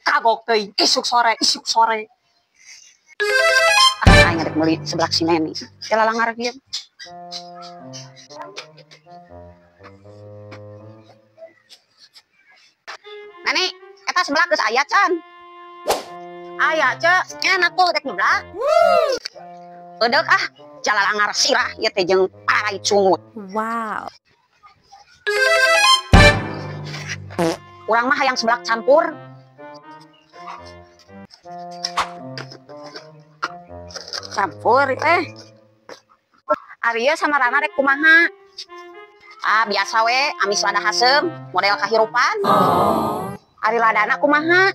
Kagok teuing isuk sore, isuk sore. Ah, aing rek meuli seblak si Neni. Ya lalangar kieu. Neni, eta seblak geus aya can? Aya, Cek. Enak tuh rek nyeblak. Edeuk ah, jalalangar sirah ieu teh jeung parai cungut. Wow. Urang mah hayang seblak campur. Campur teh. Arya sama Rana rek kumaha? Ah, biasa we, amis lada haseum, model kahirupan. Oh. Ari ladana kumaha?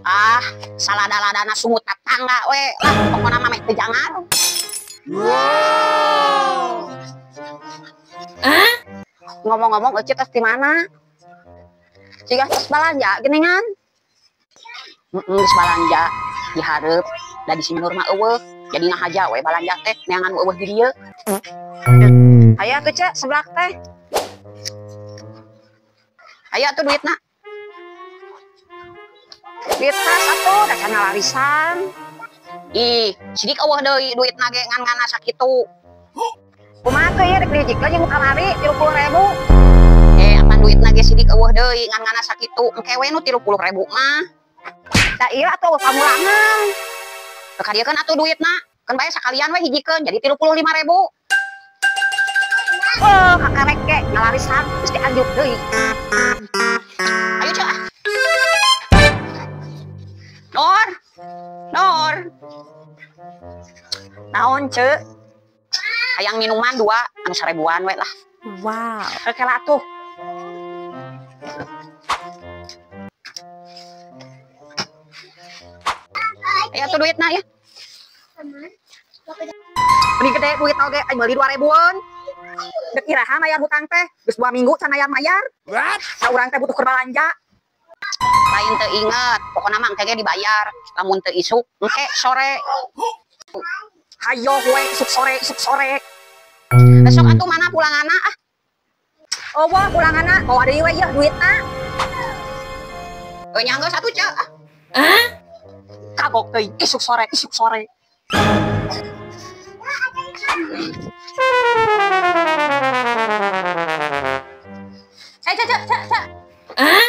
Ah, salada-ladana sungut tetangga we. Lah, pokona mah meh teu jangar. Wow. Hah? Ngomong-ngomong euceut tos di mana? Ciga tos balanja geuningan. Geus balanja dihareup da di Sinur mah eueuh. Jadi ngahaja we balanja teh neangan eueuh di dieu. Aya atuh Cek seblak teh. Aya atuh duitna. Duit tas atuh da can larisan. Ih, sidik eueuh deui duitna ge ngan-ngana sakitu. Kumaha teh ieu rek dihijikeun jeung nu kamari 30.000. Apan duitna ge sidik eueuh deui ngan-ngana sakitu. Engke we nu 30.000 mah. Da ieu atuh eueuh pamulangan. Teu kadiekeun atuh duitna. Keun bae sakalian we hijikeun jadi 35.000. Oh, kakarek ge ngalarisan geus dianjuk deui. Ayo Cek ah. Nor. Nor. Naon Cek? Hayang minuman 2 anu 1000-an we lah. Wow. Oke lah atuh. Ayo atuh duitna ya. Beli gede duit oge aing meuli 2000-an. Dek iraha mayar hutang teh, geus 2 minggu can mayar-mayar. What? Da urang teh butuh keur balanja. Lain teu inget, pokona mah engke ge dibayar. Lamun teu isuk, engke sore. Hayo we isuk sore, isuk sore. Besok atuh mana pulanganna ah? Eueuh pulanganna, bawa deui we ieu duitna. Nya geus atuh Cek ah. Hah? Kagok teuing isuk sore, isuk sore. Cek cek cek cek cek. Hah?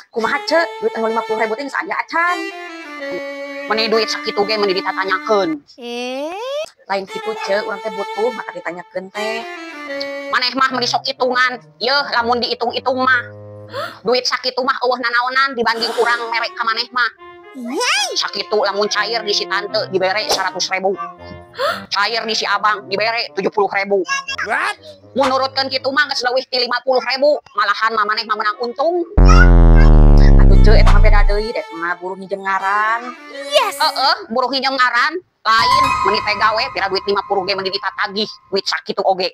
Kumaha Cek? Duit anu 50.000 teh geus aya acan. Meni duit sakitu ge meni ditatanyakeun. Lain kitu Cek, urang teh butuh maka ditanyakeun teh. Maneh mah meni sok hitungan. Yeuh lamun diitung-itung mah. Duit sakitu mah eueuh nanaonan dibanding urang mere ka maneh mah. Sakitu lamun cair di si tante dibere 100.000. Cair di si abang dibere 70.000. What? Menurutkeun kitu mah geus leuwih ti 50.000, malahan mah maneh mah menang untung. Atuh Cek eta mah beda deui, da eta mah buruh nginjem ngaran. Yes. Heeh, buruh nginjem ngaran. Lain meni tega we pira duit 50 ge meni ditatagih duit sakitu oge.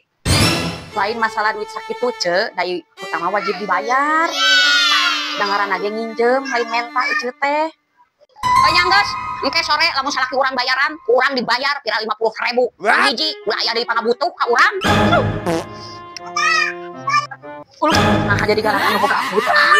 Lain masalah duit sakitu Cek, da hutang mah wajib dibayar. Da ngaranna ge nginjem, lain menta ieu teh. Nya geus, engke sore lamun salaki urang bayaran, ku urang dibayar pira 50.000. What? Hiji ulah aya deui pangabutuh ka urang. Uluh, nah jadi gara anu boga hutang.